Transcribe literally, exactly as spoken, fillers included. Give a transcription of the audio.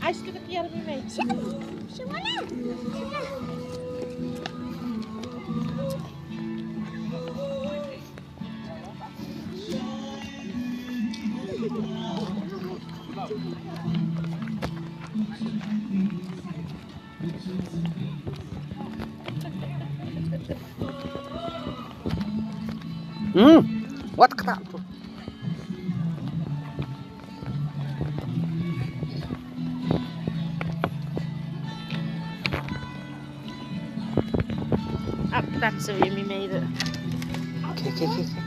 Ais ka kiar mi mai. Hmm, wat kata tu. Ap tan so yummy made it. Okay, okay, okay.